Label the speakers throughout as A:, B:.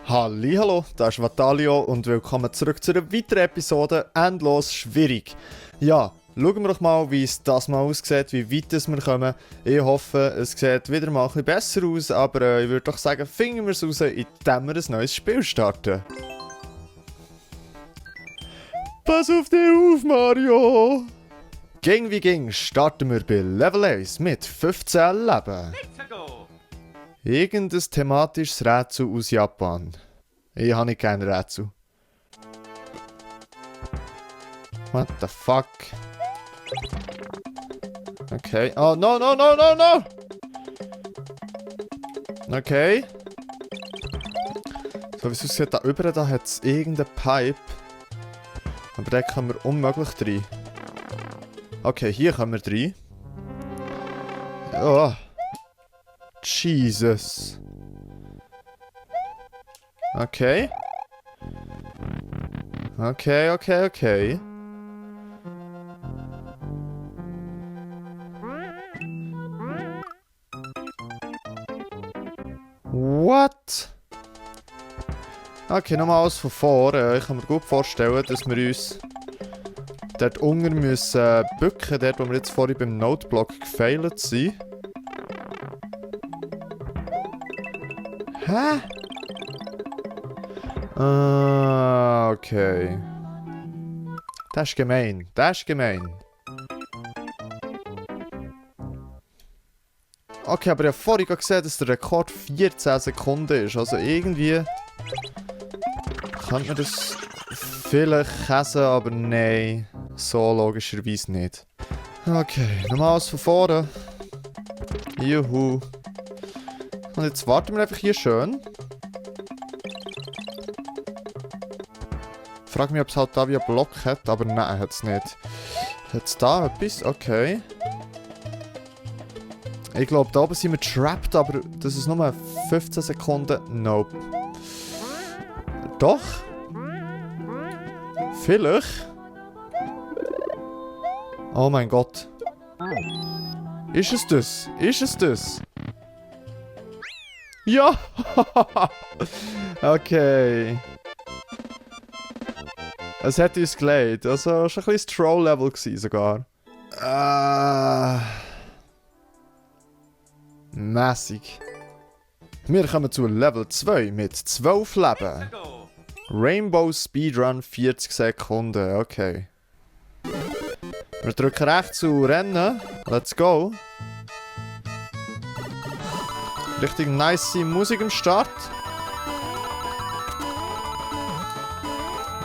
A: Hallihallo, das ist Vatalio und willkommen zurück zu einer weiteren Episode Endlos schwierig. Ja, schauen wir doch mal, wie es das mal aussieht, wie weit wir kommen. Ich hoffe, es sieht wieder mal ein bisschen besser aus, aber ich würde doch sagen, finden wir es raus, indem wir ein neues Spiel starten. Pass auf dich auf, Mario! Ging wie ging, starten wir bei Level 1 mit 15 Leben. Irgendein thematisches Rätsel aus Japan. Ich habe nicht kein Rätsel. What the fuck? Okay. Oh, no, no, no, no, no! Okay. So wie es aussieht, da über da hat es irgendeine Pipe. Aber da kommen wir unmöglich rein. Okay, hier kommen wir rein. Oh. Jesus. Okay. Okay, okay, okay. What? Okay, nochmal alles von vorne. Ich kann mir gut vorstellen, dass wir uns dort unten müssen bücken, dort wo wir jetzt vorhin beim Noteblock gefailt sind. Hä? Ah, okay. Das ist gemein. Das ist gemein. Okay, aber ich habe vorhin gesehen, dass der Rekord 14 Sekunden ist. Also irgendwie... könnte man das vielleicht käsen, aber nein. So logischerweise nicht. Okay, nochmal alles von vorne. Juhu. Und jetzt warten wir einfach hier schön. Ich frage mich, ob es halt da wie ein Block hat, aber nein, hat es nicht. Hat es da etwas? Okay. Ich glaube, da oben sind wir trapped, aber das ist nur 15 Sekunden. Nope. Doch? Vielleicht? Oh mein Gott. Ist es das? Ist es das? Ja! Okay. Es hat uns gelegt. Also, schon ein bisschen Troll-Level gewesen sogar. Mässig. Wir kommen zu Level 2 mit 12 Leben. Rainbow Speedrun 40 Sekunden. Okay. Wir drücken rechts zu rennen. Let's go. Richtig nice Musik am Start.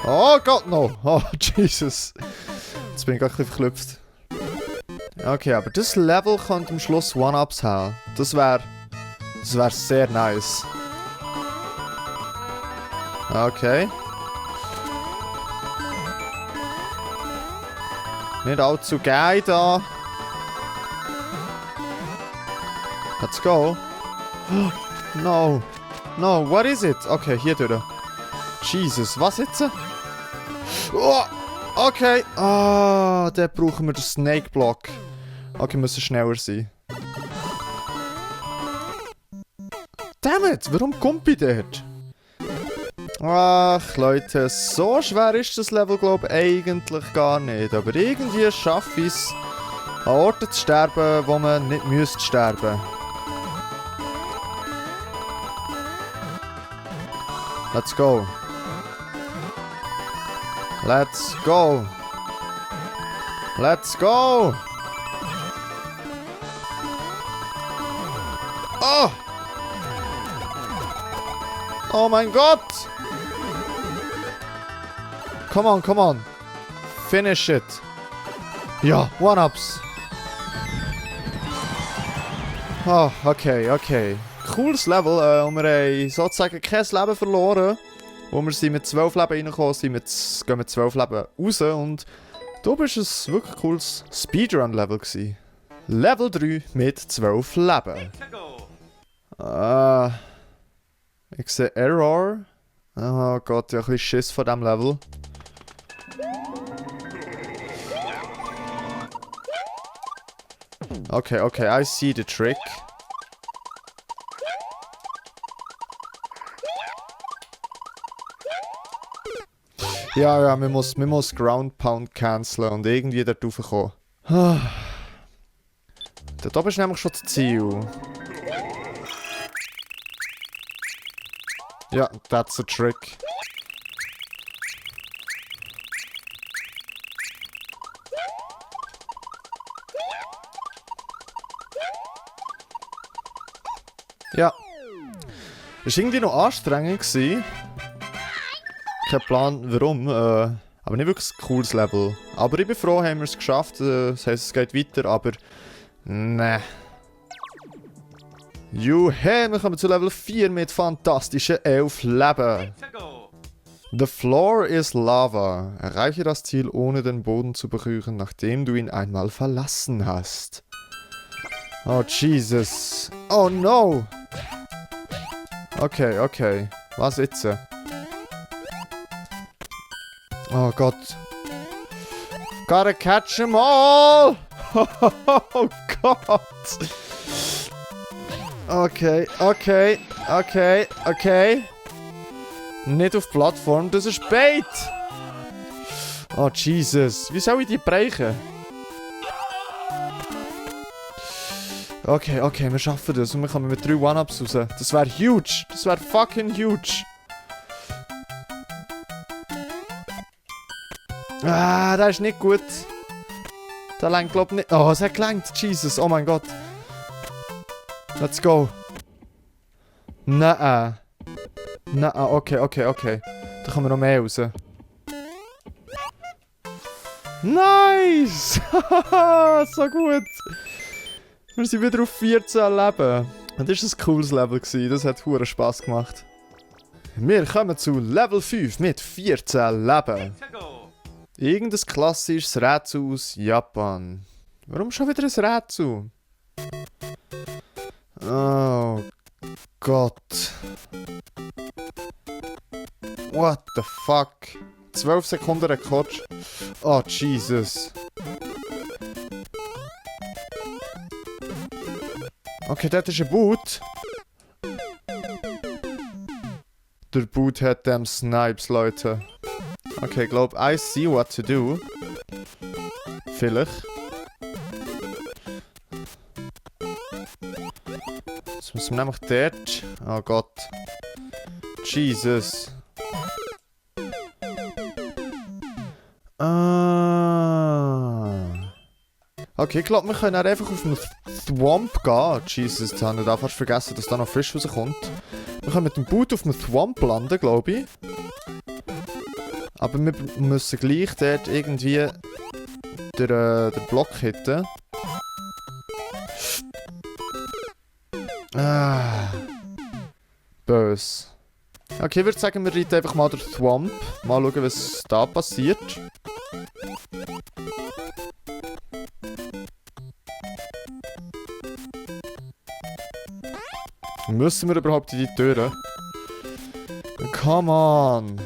A: Oh Gott, no. Oh, Jesus. Jetzt bin ich gerade ein bisschen verklüpft. Okay, aber das Level könnte am Schluss One-Ups haben. Das wär sehr nice. Okay. Nicht allzu geil da. Let's go. No. No, what is it? Okay, hier durch. Jesus, was jetzt? Oh, okay. Ah, dort brauchen wir den Snake Block. Okay, müssen schneller sein. Dammit, warum kommt ich dort? Ach, Leute, so schwer ist das Level, glaube ich, eigentlich gar nicht. Aber irgendwie schaffe ich es, an Orten zu sterben, wo man nicht müsste sterben. Let's go. Let's go. Let's go. Oh. Oh mein Gott. Come on, come on. Finish it. Ja, One-Ups. Oh, okay, okay. Cooles Level. Und wir haben sozusagen kein Leben verloren. Wo wir sind mit 12 Leben reingekommen, gehen mit 12 Leben raus. Und da war es wirklich cooles Speedrun-Level gewesen. Level 3 mit 12 Leben. Ich sehe Error. Oh Gott, ich habe ein bisschen Schiss von diesem Level. Okay, okay, I see the trick. Ja, man muss Ground Pound canceln und irgendwie dort raufkommen. Dort oben ist nämlich schon das Ziel. Ja, that's a trick. Ja. Es war irgendwie noch anstrengend gewesen. Kein Plan warum, aber nicht wirklich ein cooles Level. Aber ich bin froh, haben wir es geschafft. Das heisst, es geht weiter, aber... Ne. Juhe, wir kommen zu Level 4 mit fantastischen 11 Leben. The floor is lava. Erreiche das Ziel, ohne den Boden zu berühren, nachdem du ihn einmal verlassen hast. Oh, Jesus. Oh, no. Okay. Was jetzt? Oh Gott. Gotta catch them all! Oh Gott! Okay. Nicht auf die Plattform, das ist Bait! Oh Jesus, wie soll ich die brechen? Okay, wir schaffen das und wir kommen mit 3 One-Ups raus. Das wäre huge! Das wäre fucking huge! Ah, das ist nicht gut. Da lenkt glaub nicht. Oh, es hat gelangt. Jesus, oh mein Gott. Let's go. Nein. Okay. Da kommen wir noch mehr raus. Nice! So gut. Wir sind wieder auf 14 Leben. Und das war ein cooles Level. Das hat verdammt Spass gemacht. Wir kommen zu Level 5 mit 14 Leben. Irgendein klassisches Rätsel aus Japan. Warum schon wieder ein Rätsel? Oh Gott. What the fuck? 12 Sekunden Rekord. Oh Jesus. Okay, dort ist ein Boot. Der Boot hat dem Snipes, Leute. Okay, glaub, I see what to do. Vielleicht. Jetzt müssen wir nämlich dort. Oh Gott. Jesus. Okay, ich glaube, wir können auch einfach auf einen Thwomp gehen. Jesus, jetzt habe ich da fast vergessen, dass da noch frisch rauskommt. Wir können mit dem Boot auf einem Thwomp landen, glaube ich. Aber wir müssen gleich dort irgendwie den Block hitten. Böse. Okay, ich würde sagen, wir reiten einfach mal durch den Thwomp. Mal schauen, was da passiert. Müssen wir überhaupt in die Türen? Come on!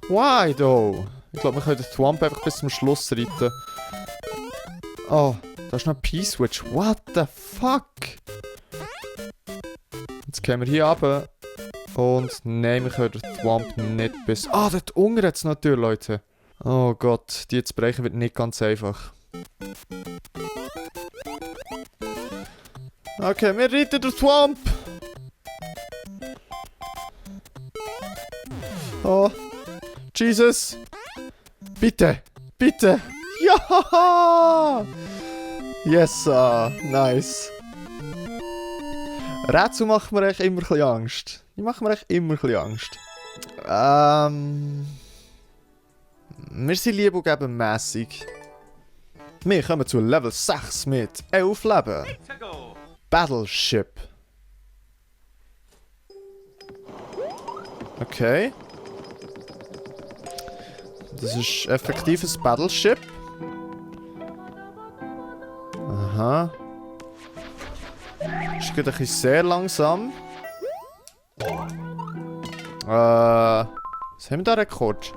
A: Why though? Ich glaube, wir können den Thwomp einfach bis zum Schluss reiten. Oh, da ist noch ein P-Switch. What the fuck? Jetzt gehen wir hier runter. Und nein, wir können den Thwomp nicht bis... Ah, dort unten hat es noch eine Tür, Leute. Oh Gott, die zu brechen wird nicht ganz einfach. Okay, wir reiten den Thwomp! Oh, Jesus! Bitte! Ja! Yes, nice. Rätsel macht mir echt immer ein bisschen Angst. Die machen mir echt immer ein bisschen Angst. Wir sind lieb und geben mässig. Wir kommen zu Level 6 mit 11 Leben. Battleship. Okay. Das ist effektiv ein Battleship. Aha. Ist gerade ein bisschen sehr langsam. Was haben wir da Rekord?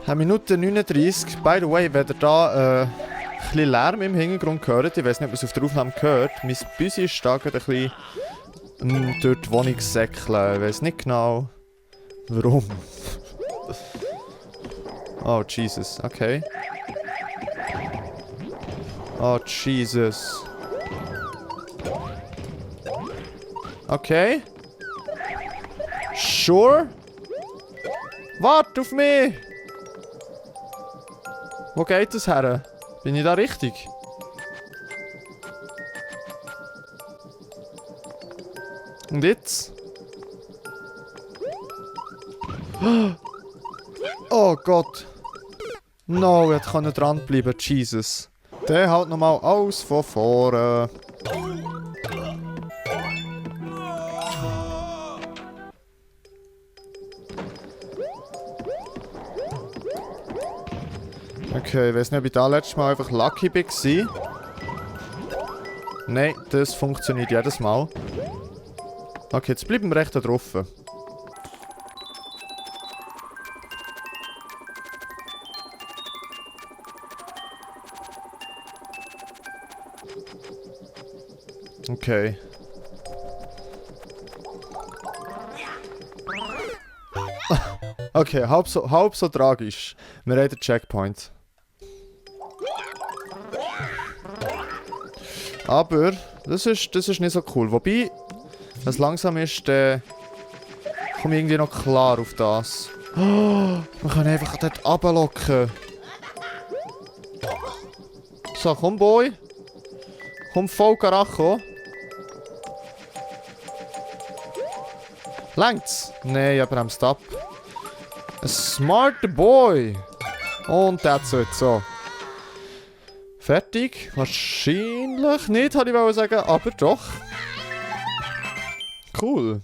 A: 1 Minute 39. By the way, wenn ihr da ein bisschen Lärm im Hintergrund hört, ich weiß nicht, ob ihr es auf der Aufnahme hört, mein Büsi ist da gerade ein bisschen durch die Wohnung säckeln. Ich weiß nicht genau, Warum? Oh, Jesus. Okay. Oh, Jesus. Okay. Sure. Wart auf mich! Wo geht das her? Bin ich da richtig? Und jetzt? Oh Gott! No, ich konnte dranbleiben, Jesus. Der haut nochmal alles von vorne. Okay, ich weiß nicht, ob ich da letztes Mal einfach lucky war. Nein, das funktioniert jedes Mal. Okay, jetzt bleiben wir recht da drauf. Okay. Okay, halb so tragisch. Wir haben den Checkpoint. Aber das ist nicht so cool. Wobei, wenn es langsam ist, dann komme ich irgendwie noch klar auf das. Oh, wir können einfach dort runterlocken. So, komm Boy. Komm voll Karacho. Längt's? Nein, er bremst ab. Ein smarter Boy. Und that's it, so. Fertig? Wahrscheinlich nicht, hätte ich sagen, aber doch. Cool.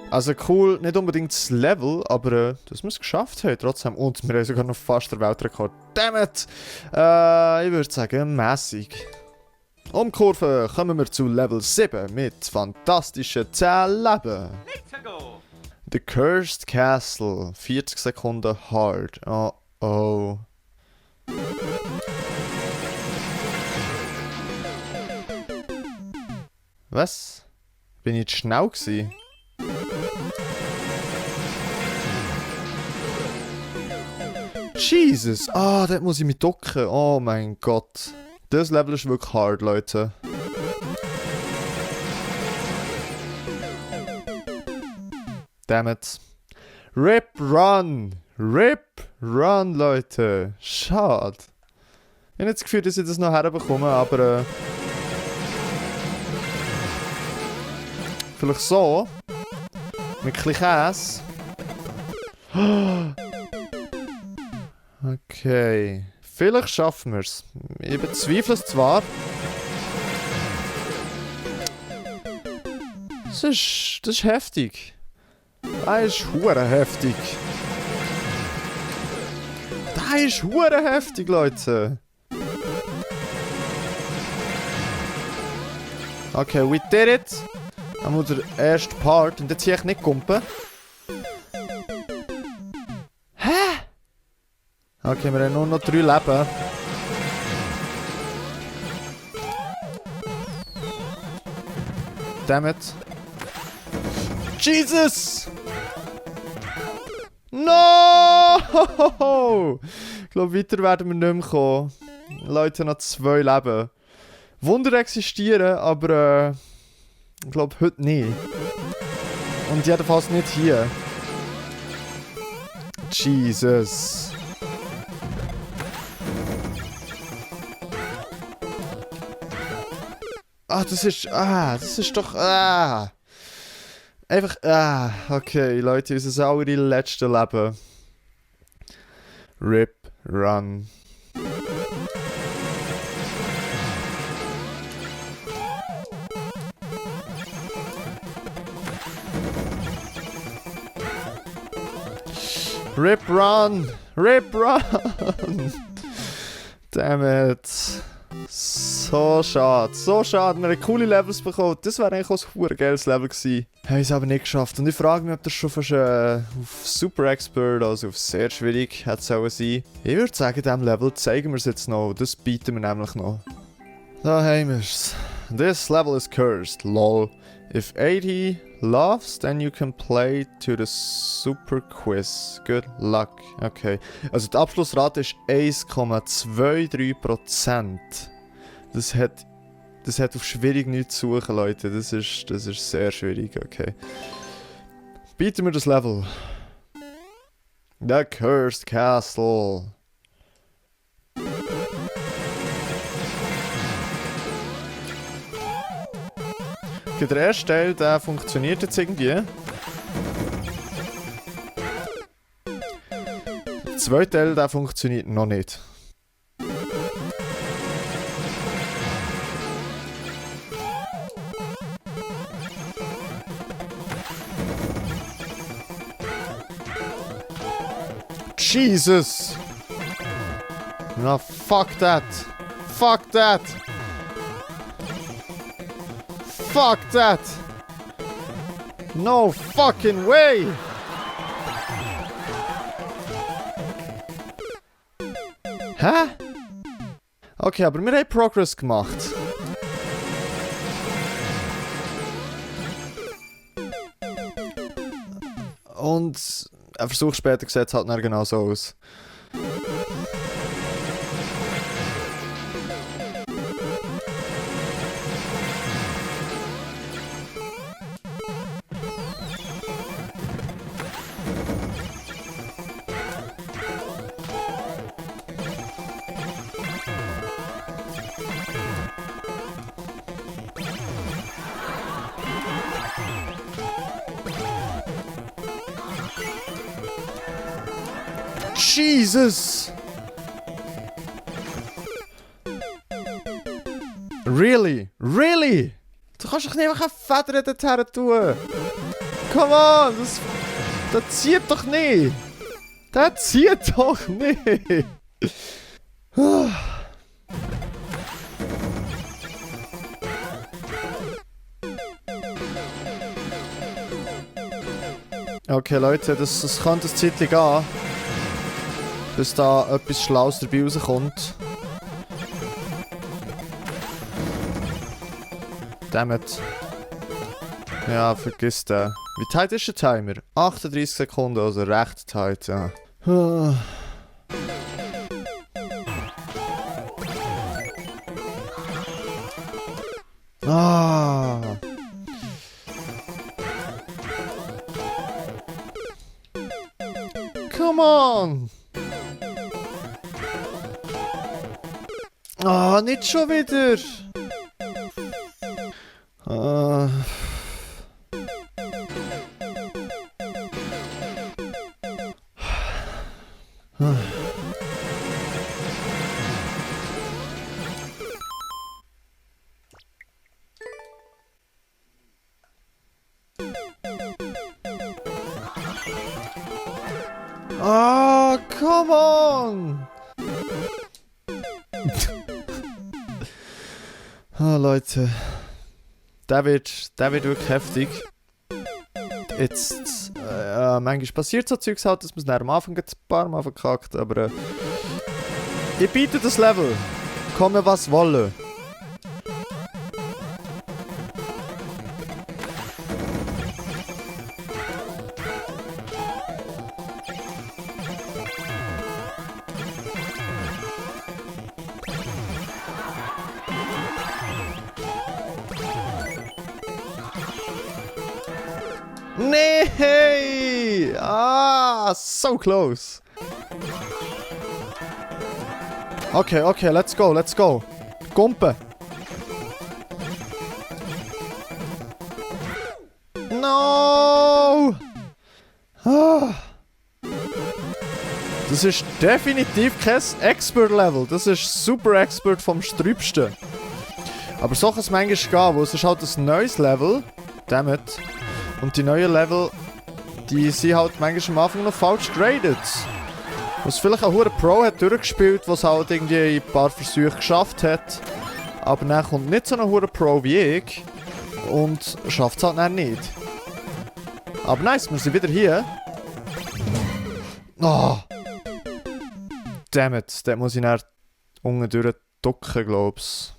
A: Also cool, nicht unbedingt das Level, aber dass wir es geschafft haben trotzdem. Und wir haben sogar noch fast den Weltrekord. Dammit! Ich würde sagen, mäßig. Um Kurve kommen wir zu Level 7 mit fantastischen 10 Leben. The Cursed Castle. 40 Sekunden hard. Oh oh. Was? Bin ich zu schnell gewesen? Jesus! Ah, dort muss ich mich ducken. Oh mein Gott. Das Level ist wirklich hard, Leute. Damn it. Rip Run! Rip Run, Leute. Schade. Ich habe nicht das Gefühl, dass ich das noch herbekomme, aber vielleicht so. Mit ein bisschen Käse. Okay. Vielleicht schaffen wir es. Ich bezweifle es zwar. Das ist heftig. Das ist hure heftig. Das ist hure heftig, Leute. Okay, we did it. Einmal der erste Part. Und jetzt hier ich nicht kumpen. Hä? Okay, wir haben nur noch 3 Leben. Damn it. Jesus! No! Ich glaube, weiter werden wir nicht mehr kommen. Leute, noch 2 Leben. Wunder existieren, aber ich glaube heute nicht. Und jedenfalls nicht hier. Jesus. Das ist doch, einfach, okay, Leute, unser saure letzte Leben. Rip, Run. Rip, Run! Rip, Run! Damn it. So schade. So schade. Wir haben coole Levels bekommen. Das wäre eigentlich auch ein geiles Level gewesen. Haben es aber nicht geschafft. Und ich frage mich, ob das schon fast auf Super Expert, also auf sehr schwierig, hätte sollen sein. Ich würde sagen, in diesem Level zeigen wir es jetzt noch. Das bieten wir nämlich noch. Da haben wir es. This level is cursed. Lol. If 80 loves, then you can play to the Super Quiz. Good luck. Okay. Also die Abschlussrate ist 1,23%. Das hat auf schwierig nichts zu suchen, Leute. Das ist sehr schwierig, okay. Bieten wir das Level. The Cursed Castle. Okay, der erste Teil, der funktioniert jetzt irgendwie. Der zweite Teil, der funktioniert noch nicht. Jesus! No, fuck that! Fuck that! Fuck that! No fucking way! Hä? Okay, aber wir haben Progress gemacht. Und ein Versuch später sieht es halt dann genau so aus. Jesus! Really? Really? Du kannst doch nicht einfach eine Feder dorthin tun. Come on! Das zieht doch nicht! Das zieht doch nicht! Okay, Leute, das kann das Zeitchen gehen. Bis da etwas Schlaues dabei rauskommt. Dammit. Ja, vergiss den. Wie tight ist der Timer? 38 Sekunden, also recht tight, ja. Ah. Come on! Ah, nicht schon wieder! Ah. Ah, come on! Ah, Leute. Der wird wirklich heftig. Jetzt, manchmal passiert so Zeugs halt, dass man es nach am Anfang ein paar Mal verkackt, aber ich biete das Level. Komme was wolle. Nee! Ah, so close. Okay, let's go. Gumpe. No! Ah. Das ist definitiv kein Expert-Level. Das ist super Expert vom Strübsten. Aber so kann es manchmal gehen, wo es ist halt ein neues Level. Dammit. Und die neuen Level, die sind halt manchmal am Anfang noch falsch graded. Was vielleicht ein hoher Pro hat durchgespielt, was halt irgendwie ein paar Versuche geschafft hat. Aber dann kommt nicht so ein hoher Pro wie ich und schafft es halt dann nicht. Aber nice, wir sind wieder hier. Oh! Dammit, dort muss ich dann unten durch ducken, glaub's.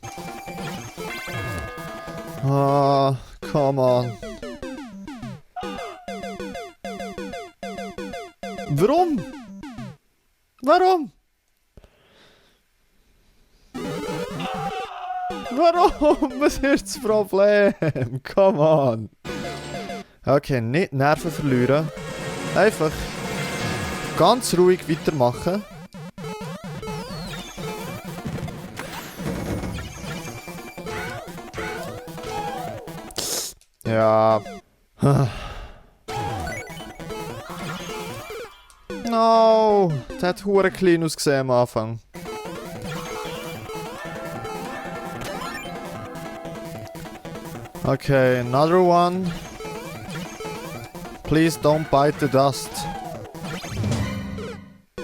A: Ah, Come on. Warum? Warum? Warum? Was ist das Problem? Come on. Okay, nicht Nerven verlieren. Einfach ganz ruhig weitermachen. Ja. No, der hat hure klein ausgesehen am Anfang. Okay, another one. Please don't bite the dust.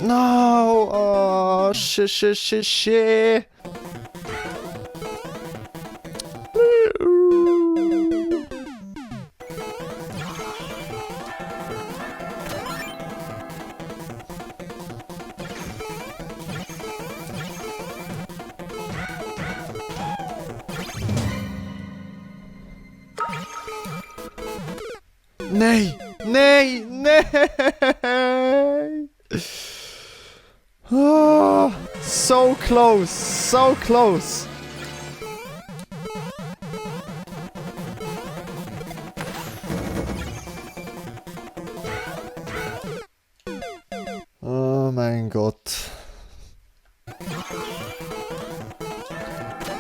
A: No! Oh, shit. Nee! Nee! Nee! Oh, so close! So close! Oh mein Gott.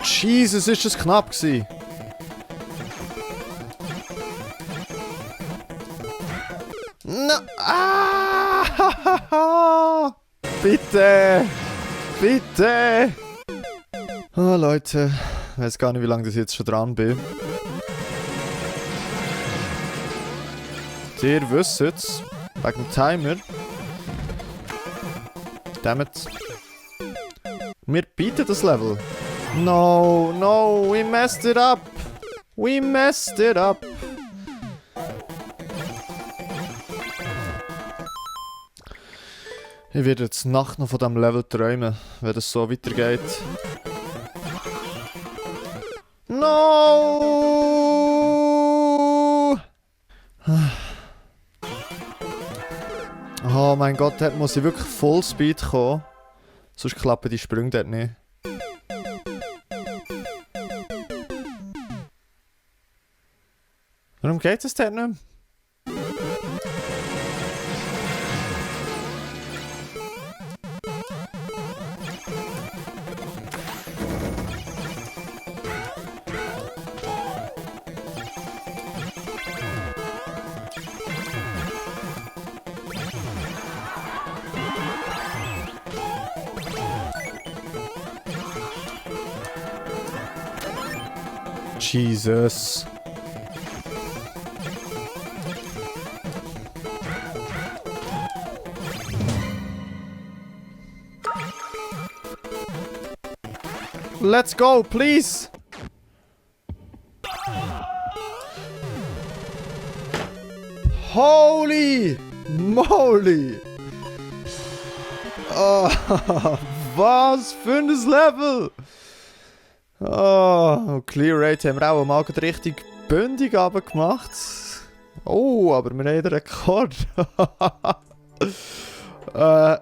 A: Jesus, ist das knapp gewesen. No. Ah! Bitte! Bitte! Oh Leute, ich weiß gar nicht, wie lange ich jetzt schon dran bin. Ihr wisst es, wegen dem Timer. Dammit. Wir bieten das Level. No, no, we messed it up! We messed it up! Ich werde jetzt Nacht noch von diesem Level träumen, wenn das so weitergeht. No! Oh mein Gott, dort muss ich wirklich Fullspeed kommen. Sonst klappen die Sprünge dort nicht. Warum geht es dort nicht mehr? Jesus. Let's go, please. Holy moly. Oh, was für ein Level. Oh, Clear Rate haben wir auch mal richtig bündig gemacht. Oh, aber wir haben den Rekord. Ich habe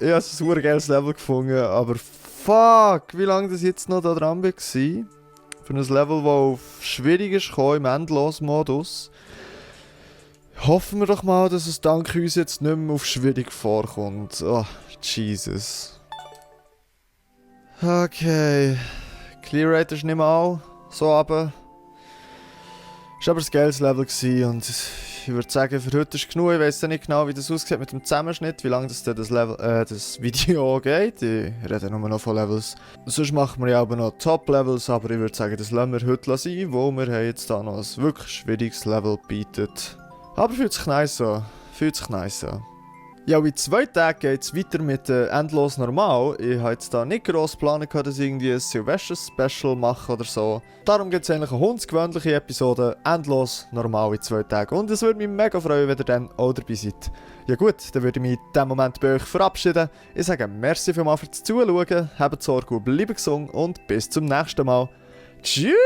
A: ein super geiles Level gefunden, aber fuck, wie lange das jetzt noch da dran war. Für ein Level, das auf schwierig ist im Endlos-Modus. Hoffen wir doch mal, dass es dank uns jetzt nicht mehr auf schwierig vorkommt. Oh, Jesus. Okay. Clear Rate ist nicht mal so runter. Es war aber ein geiles Level und ich würde sagen, für heute ist genug. Ich weiß nicht genau, wie das aussieht mit dem Zusammenschnitt, wie lange das Video geht. Ich rede nur noch von Levels. Sonst machen wir ja aber noch Top-Levels, aber ich würde sagen, das lassen wir heute sein, wo wir jetzt da noch ein wirklich schwieriges Level bietet. Aber fühlt sich nice an. Ja, in 2 Tagen geht es weiter mit Endlos Normal. Ich habe jetzt da nicht gross geplant, dass ich irgendwie ein Silvester-Special mache oder so. Darum gibt es eigentlich eine hundsgewöhnliche Episode Endlos Normal in 2 Tagen. Und es würde mich mega freuen, wenn ihr dann auch dabei seid. Ja gut, dann würde ich mich in diesem Moment bei euch verabschieden. Ich sage merci vielmals fürs Zuschauen, habt Sorge und bleibt gesund und bis zum nächsten Mal. Tschüss!